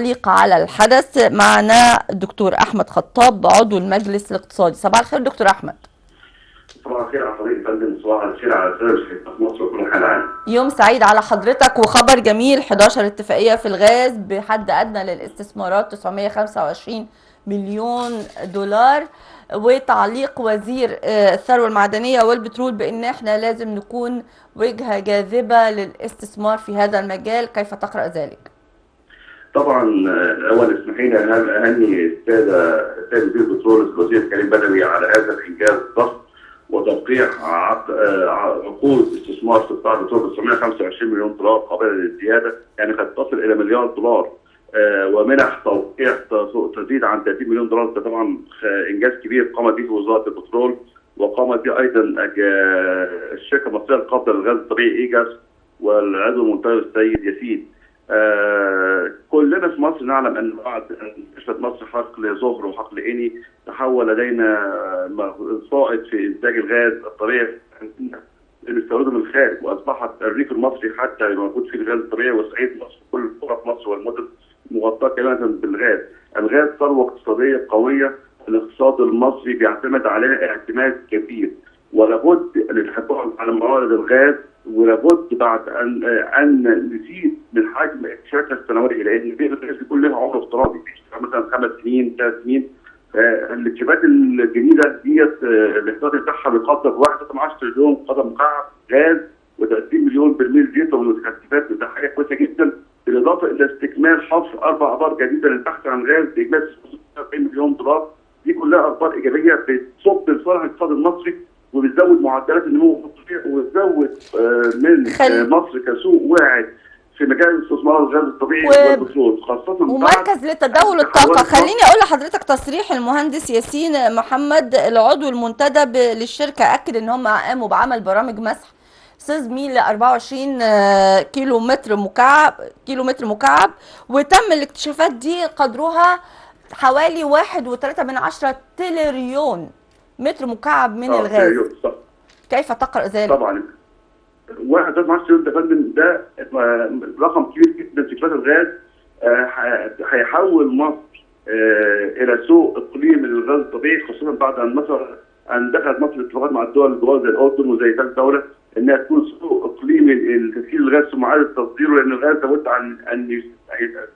تعليق على الحدث معنا الدكتور أحمد خطاب عضو المجلس الاقتصادي. صباح الخير دكتور أحمد. صباح الخير على حضرتك يا فندم، صباح الخير على سير في مصر وكل العالم. يوم سعيد على حضرتك وخبر جميل، 11 اتفاقية في الغاز بحد أدنى للاستثمارات 925 مليون دولار، وتعليق وزير الثروة المعدنية والبترول بأن احنا لازم نكون وجهة جاذبة للاستثمار في هذا المجال، كيف تقرأ ذلك؟ طبعا الاول اسمحي لي اهني السيد وزير البترول الوزير كريم بدوي على هذا الانجاز الضخم وتوقيع عقود استثمار في قطاع البترول 925 مليون دولار قابله للزياده، يعني قد تصل الى مليار دولار، ومنح توقيع تزيد عن 30 مليون دولار. ده طبعا انجاز كبير قامت به وزارة البترول، وقامت به ايضا الشركة المصرية القابضة للغاز الطبيعي ايجاس والعضو المنتدب السيد ياسين. كلنا في مصر نعلم ان بعد اكتشفت مصر حقل زهر وحقل اني تحول لدينا فائض في انتاج الغاز الطبيعي بنستورده من الخارج، واصبحت الريف المصري حتى موجود فيه الغاز الطبيعي، وصعيد مصر كل القرى في مصر والمدن مغطاة كاملة بالغاز. الغاز ثروة اقتصادية قوية، الاقتصاد المصري بيعتمد عليها اعتماد كبير، ولابد للحفاظ على موارد الغاز، ولابد بعد ان نزيد من حجم اكتشافاتنا السنوية، لان بئر الغاز بيكون لها عمر افتراضي، بيشتغل مثلا 5 سنين 3 سنين. الاكتشافات الجديدة ديت الاحتياطي بتاعها بيقدر ب 1.10 تريليون قدم مكعب غاز و30 مليون برميل زيت والمتكثفات، وده حاجة كويسة جدا. بالاضافة الى استكمال حفر 4 ابار جديدة للبحث عن غاز باجمالي 46 مليون دولار. دي كلها اخبار ايجابية بتصب لصالح الاقتصاد المصري وبتزود معدلات النمو وبتزود من مصر كسوق واعد في مجال استثمار الغاز الطبيعي والبترول، خاصة ومركز لتداول الطاقة. خليني اقول لحضرتك تصريح المهندس ياسين محمد العضو المنتدب للشركة، اكد ان هم قاموا بعمل برامج مسح سيزمي ل 24 كيلو متر مكعب، وتم الاكتشافات دي قدرها حوالي 1.3 تريليون متر مكعب من الغاز. كيف تقرأ ذلك؟ طبعا 1.3 تريليون ده فندم، ده رقم كبير جدا في اكتشافات الغاز. هيحول مصر الى سوق اقليمي للغاز الطبيعي، خصوصا بعد ان مصر ان دخلت مصر اتفاقات مع الدول الجوار زي الاردن وزي ثالث دولة انها تكون سوق اقليمي لتسهيل الغاز ثم اعاده تصديره، لان الغاز لابد عن ان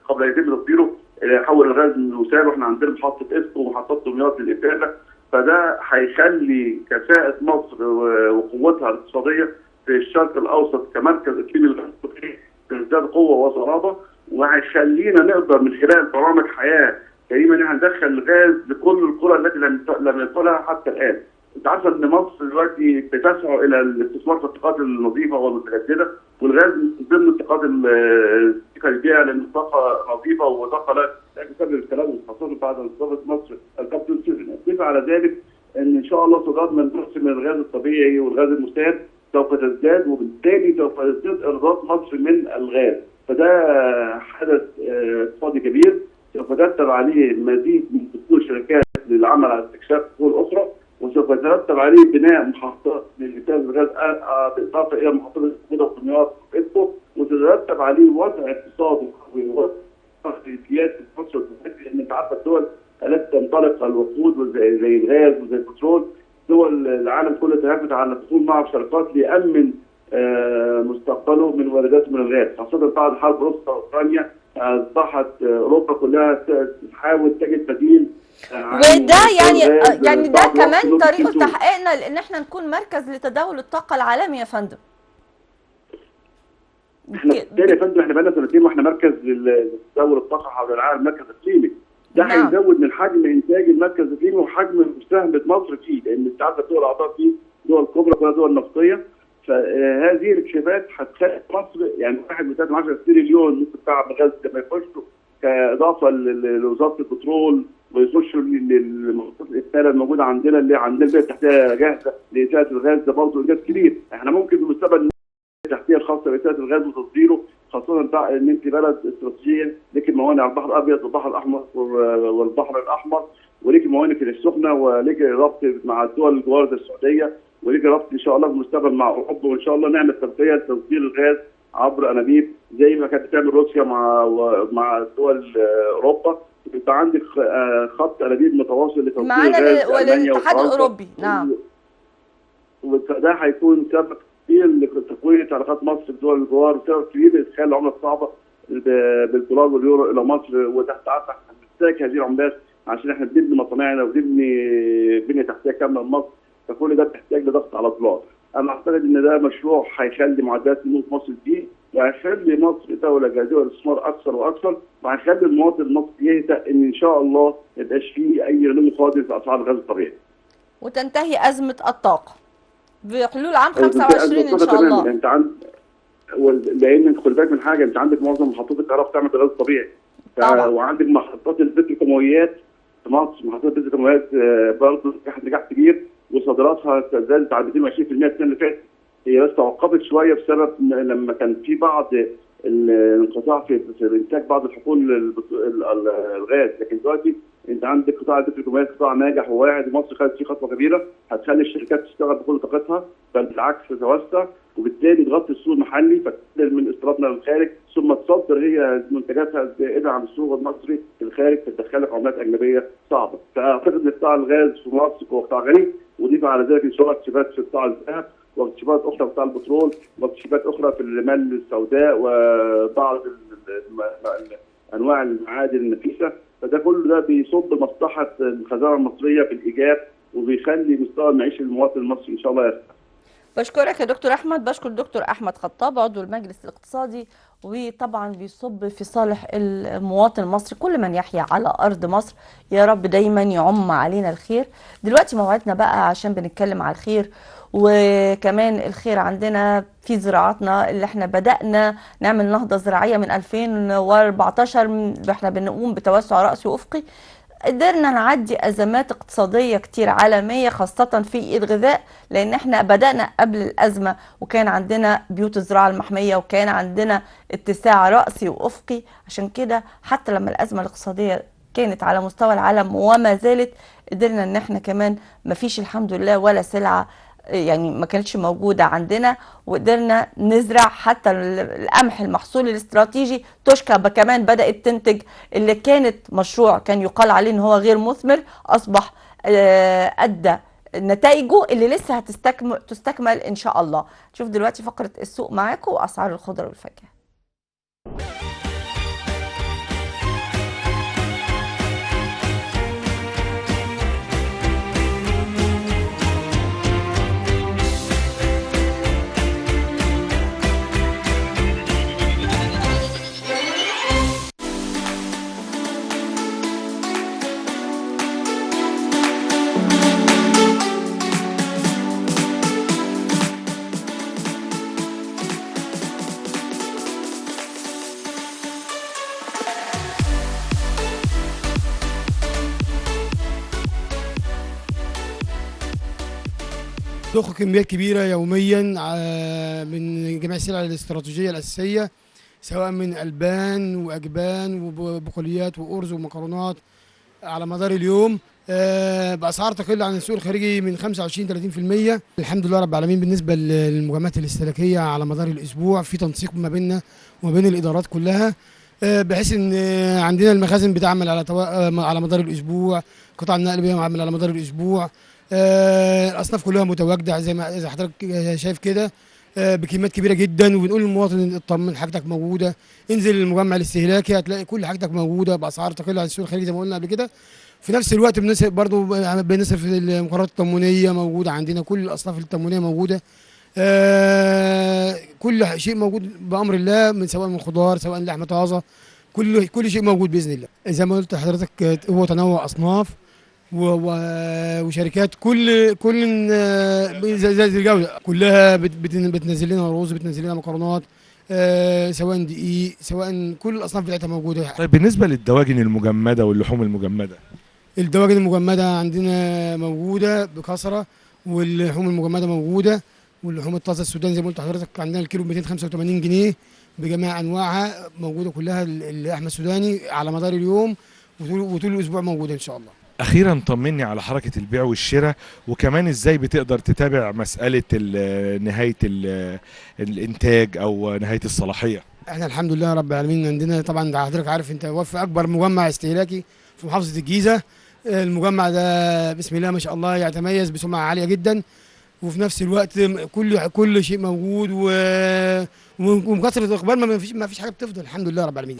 قبل ان يتم تصديره يحول الغاز من وسائل، واحنا عندنا محطة اسكو ومحطات دمياط للافاده. فده هيخلي كفاءة مصر وقوتها الاقتصادية في الشرق الاوسط كمركز اقليمي للغاز الطبيعي تزداد قوة وصلابه، وهيخلينا نقدر من خلال برامج حياة كريمة ان احنا ندخل الغاز لكل القرى التي لم يدخلها حتى الان. انت عارفه ان مصر دلوقتي بتسعى الى الاستثمار في الطاقات النظيفة والمتجدده، والغاز من ضمن الطاقات البيئة، لان الطاقة نظيفة وطاقة لا تسبب التلوث، خاصة بعد ان استضافت مصر الكاب 27. اضيف على ذلك ان شاء الله صادرات من مصر من الغاز الطبيعي والغاز المسال سوف تزداد، وبالتالي سوف تزداد ايرادات مصر من الغاز. فده حدث اقتصادي كبير سوف ترتب عليه مزيد من دخول شركات للعمل على استكشاف حقول اخرى، وسوف يترتب عليه بناء محطات لإنتاج الغاز بالاضافة الى محطات الموجودة في دمياط وإدفو، وسيترتب عليه وضع اقتصادي قوي ووضع سياسي في مصر، لان انت عارفه الدول التي تنطلق الوقود زي الغاز وزي البترول، دول العالم كله تهافت على الدخول معه في شراكات ليامن مستقبله من وارداته من الغاز، خاصة بعد حرب روسيا واوكرانيا اصبحت اوروبا كلها تحاول تجد بديل. وده يعني ده كمان طريقه تحقيقنا لان احنا نكون مركز لتداول الطاقة العالمي يا فندم. احنا بالتالي يا فندم احنا بقالنا سنتين واحنا مركز لتداول الطاقة حول العالم، مركز اقليمي. ده هيزود من حجم انتاج المركز الاقليمي وحجم مساهمة مصر فيه، لان انت عارفه الدول الاعضاء فيه دول كبرى كلها دول نفطية. فهذه الاكتشافات هتخلي مصر يعني 1.3 تريليون متر مكعب غاز لما يخشوا كاضافه لوزارة البترول ويخشوا للمحطات الاساله الموجودة عندنا اللي عندنا البنية التحتية جاهزة لازالة الغاز، ده برضه انجاز كبير. احنا ممكن في المستقبل التحتية الخاصة بازالة الغاز وتصديره، خاصة ان انت بلد استراتيجية لك موانئ على البحر الابيض والبحر الاحمر والبحر الاحمر، وليك موانئ في السخنة، وليك ربط مع الدول الجوار زي السعودية، وليك ربط ان شاء الله في المستقبل مع اوروبا، وان شاء الله نعمل تغطيه لتصدير الغاز عبر انابيب زي ما كانت بتعمل روسيا مع دول اوروبا. يبقى عندك خط انابيب متواصل لتوصيل معانا الغاز لالمانيا والاتحاد وفرنسا. الاوروبي. نعم. وده هيكون سبب كبير لتقويه علاقات مصر بدول الجوار، وسبب كبير لادخال العملة الصعبة بالدولار واليورو الى مصر. وده عارف احنا بنحتاج هذه العملات عشان احنا بنبني مصانعنا وبنبني بنيه تحتيه كاملة لمصر، فكل ده بيحتاج لضغط على الدولار. انا اعتقد ان ده مشروع هيخلي معدلات النمو في مصر تزيد، وهيخلي مصر دولة جاذبة للاستثمار اكثر واكثر، وهيخلي المواطن المصري يهدأ ان شاء الله ما يبقاش فيه اي غلو قادم في اسعار الغاز الطبيعي. وتنتهي ازمة الطاقة بحلول عام 25 ان شاء الله. انت عند لان خد بالك من حاجة، انت عندك معظم محطات الكهرباء بتعمل بالغاز الطبيعي. طبعا. وعندك محطات البتروكيماويات في مصر، محطات البتروكيماويات برضه نجحت نجاح كبير، وصادراتها زادت على 220% السنة اللي فاتت. هي بس توقفت شوية بسبب لما كان في بعض الانقطاع في انتاج بعض الحقول الغاز، لكن دلوقتي انت عندك قطاع البتروكيماويات قطاع ناجح وواعد، ومصر خدت فيه خطوة كبيرة هتخلي الشركات تشتغل بكل طاقتها، بل بالعكس تتوسع، وبالتالي تغطي السوق المحلي فتقلل من استيرادنا للخارج، ثم تصدر هي منتجاتها الزائدة عن السوق المصري في الخارج فتدخلك عملات اجنبية صعبة. فاعتقد ان قطاع الغاز في مصر هو قطاع غني، وضيف على ذلك ان شاء الله اكتشافات في قطاع الذهب، واكتشافات اخرى في قطاع البترول، واكتشافات اخرى في الرمال السوداء وبعض انواع المعادن النفيسة. فده كله ده بيصب مصلحة الخزانة المصرية بالايجاب، وبيخلي مستوى المعيشي للمواطن المصري ان شاء الله يرتفع. بشكرك يا دكتور احمد. بشكر الدكتور احمد خطاب عضو المجلس الاقتصادي، وطبعا بيصب في صالح المواطن المصري، كل من يحيا على ارض مصر يا رب دايما يعم علينا الخير. دلوقتي موعدنا بقى عشان بنتكلم على الخير، وكمان الخير عندنا في زراعتنا اللي احنا بدأنا نعمل نهضة زراعية من 2014، احنا بنقوم بتوسع رأسي وأفقي، قدرنا نعدي أزمات اقتصادية كتير عالمية خاصة في الغذاء، لأن احنا بدأنا قبل الأزمة وكان عندنا بيوت الزراعة المحمية وكان عندنا اتساع رأسي وأفقي. عشان كده حتى لما الأزمة الاقتصادية كانت على مستوى العالم وما زالت، قدرنا ان احنا كمان مفيش الحمد لله ولا سلعة يعني ما كانتش موجودة عندنا، وقدرنا نزرع حتى القمح المحصول الاستراتيجي. توشكا كمان بدأت تنتج اللي كانت مشروع كان يقال عليه ان هو غير مثمر، اصبح ادى نتائجه اللي لسه تستكمل ان شاء الله. شوف دلوقتي فقرة السوق معاكم واسعار الخضر والفاكهة. ضخ كميات كبيرة يوميا من جميع السلع الاستراتيجية الأساسية، سواء من ألبان وأجبان وبقوليات وأرز ومكرونات على مدار اليوم، بأسعار تقل عن السوق الخارجي من 25 30%. الحمد لله رب العالمين. بالنسبة للمجمعات الاستهلاكية على مدار الأسبوع في تنسيق ما بيننا وما بين الإدارات كلها، بحيث ان عندنا المخازن بتعمل على مدار الأسبوع، قطاع النقل بيعمل على مدار الأسبوع، الاصناف كلها متواجدة زي ما حضرتك شايف كده، بكميات كبيرة جدا. وبنقول للمواطن اطمن، حاجتك موجودة، انزل المجمع الاستهلاكي هتلاقي كل حاجتك موجودة باسعار تقل عن السوق الخارجي زي ما قلنا قبل كده. في نفس الوقت بنصرف برضه بنصرف المقررات التموينيه موجودة عندنا، كل الاصناف التموينيه موجودة، كل شيء موجود بامر الله، من سواء من خضار سواء لحمه طازة، كل شيء موجود باذن الله. زي ما قلت لحضرتك هو تنوع اصناف وشركات، كل زي الجودة كلها بتنزل لنا رز، بتنزل لنا مكرونات، سواء دقيق، سواء كل الاصناف بتاعتها موجودة. طيب بالنسبة للدواجن المجمده واللحوم المجمده؟ الدواجن المجمده عندنا موجودة بكثرة، واللحوم المجمده موجودة، واللحوم الطازه السوداني زي ما قلت لحضرتك عندنا الكيلو ب 285 جنيه بجميع انواعها موجودة كلها. اللحمة السوداني على مدار اليوم وطول الاسبوع موجودة ان شاء الله. اخيرا طمني على حركة البيع والشراء، وكمان ازاي بتقدر تتابع مسالة نهاية الانتاج او نهاية الصلاحية. احنا الحمد لله رب العالمين عندنا طبعا حضرتك عارف انت وفي اكبر مجمع استهلاكي في محافظة الجيزة. المجمع ده بسم الله ما شاء الله يتميز بسمعه عالية جدا، وفي نفس الوقت كل شيء موجود ومكثره الاقبال، ما فيش حاجة بتفضل الحمد لله رب العالمين.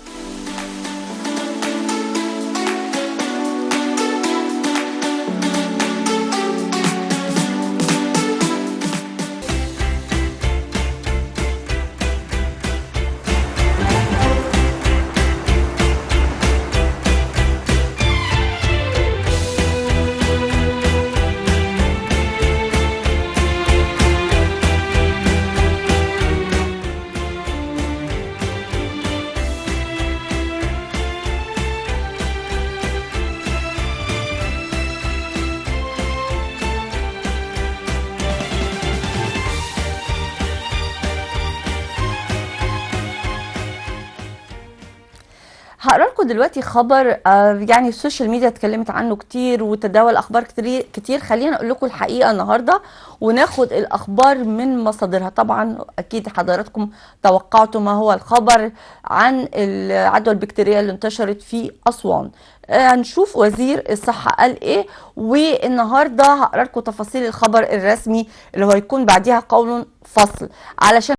هقرا لكم دلوقتي خبر يعني ال social media اتكلمت عنه كتير وتداول اخبار كتير. خلينا اقول لكم الحقيقة النهارده وناخد الاخبار من مصادرها. طبعا اكيد حضراتكم توقعتوا ما هو الخبر عن العدوى البكتيريه اللي انتشرت في اسوان. هنشوف وزير الصحة قال ايه، والنهارده هقرا لكم تفاصيل الخبر الرسمي اللي هو هيكون بعديها قول فصل علشان